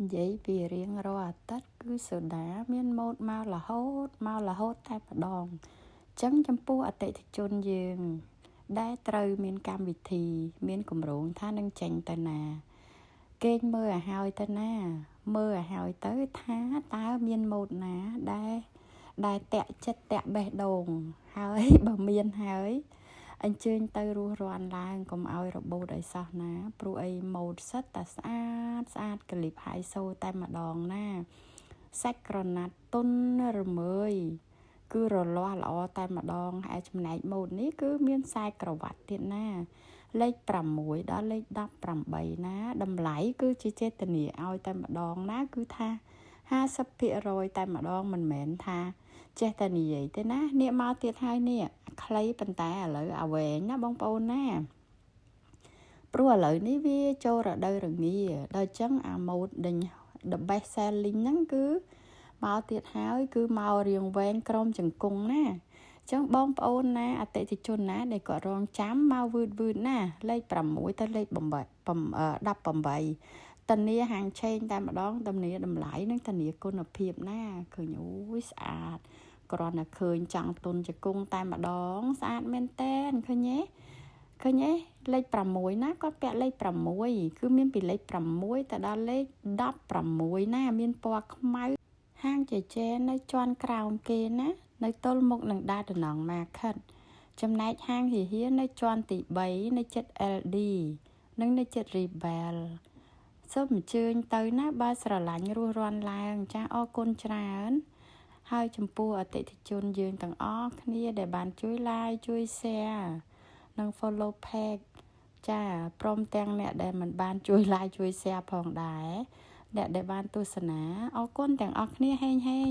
និយាយពីរៀងរាល់អាទិត្យគឺសូដាមានម៉ូដមករហូតមករហូតតែម្ដងចឹងចំពោះអតិថិជនយើង ដែលត្រូវមានកម្មវិធី មានគម្រោងថានឹងចេញទៅណា គេងមើលឲ្យហើយទៅណា មើលឲ្យហើយទៅថាតើមានម៉ូដណាដែលដែលតាក់ចិត្តតាក់បេះដូងហើយបើមានហើយអញ្ជើញទៅរស់រាន់ឡើងកុំឲ្យរបូតឲ្យសោះណា ព្រោះអីម៉ូដសិតតែស្អាតស្អាតកលិបហៃសូតែម្ដងណាសាច់ក្រណាត់ទុនរមើយគឺរលាស់ល្អតែម្ដងហើយចំណែកម៉ូដនេះគឺមានខ្សែក្រវ៉ាត់ទៀតណា លេខ6ដល់លេខ18ណាតម្លៃគឺជាចេតនាឲ្យតែម្ដងណាគឺថា50%តែម្ដងមិនមែនថាចេះតែនិយាយទេណានេះមកទៀតហើយនេះខ្លីប៉ុន្តែឥឡូវអាវែងណាបងប្អូនណាព្រោះឥឡូវនេះវាចូលរដូវរងាដល់ចឹងអាម៉ូដដេញ the best selling ហ្នឹងគឺមកទៀតហើយគឺមករៀងវែងក្រោមជង្គង់ណាចឹងបងប្អូនណាអតិថិជនណាដែលគាត់រងចាំមកវឺតវឺតណាលេខ6ទៅលេខ8 18ធានាហាងឆេងតែម្ដងធានាតម្លៃនិងធានាគុណភាពណាឃើញអូយស្អាតគ្រាន់តែឃើញចង់ទុនជង្គង់តែម្ដងស្អាតមែនតែនឃើញទេឃើញទេលេខ6ណាគាត់ពាក់លេខ6គឺមានពីលេខ6ទៅដល់លេខ16ណាមានពណ៌ខ្មៅហាងចេចេនៅជាន់ក្រោមគេណា នៅទល់មុខនឹងដាតំណង Market ចំណែកហាងហ៊ីហៀនៅជាន់ទី3នៅជិត LD និងនៅជិត Rebel សូមអញ្ជើញទៅណាបើស្រឡាញ់រស់រាន់ឡើងចាអរគុណច្រើន ហើយចំពោះអតិថិជនយើងទាំងអស់គ្នាដែលបានជួយ like ជួយ share និង follow page ចាព្រមទាំងអ្នកដែលមិនបានជួយ like ជួយ share ផងដែរអ្នកដែលបានទស្សនាអរគុណទាំងអស់គ្នាហេងហេង។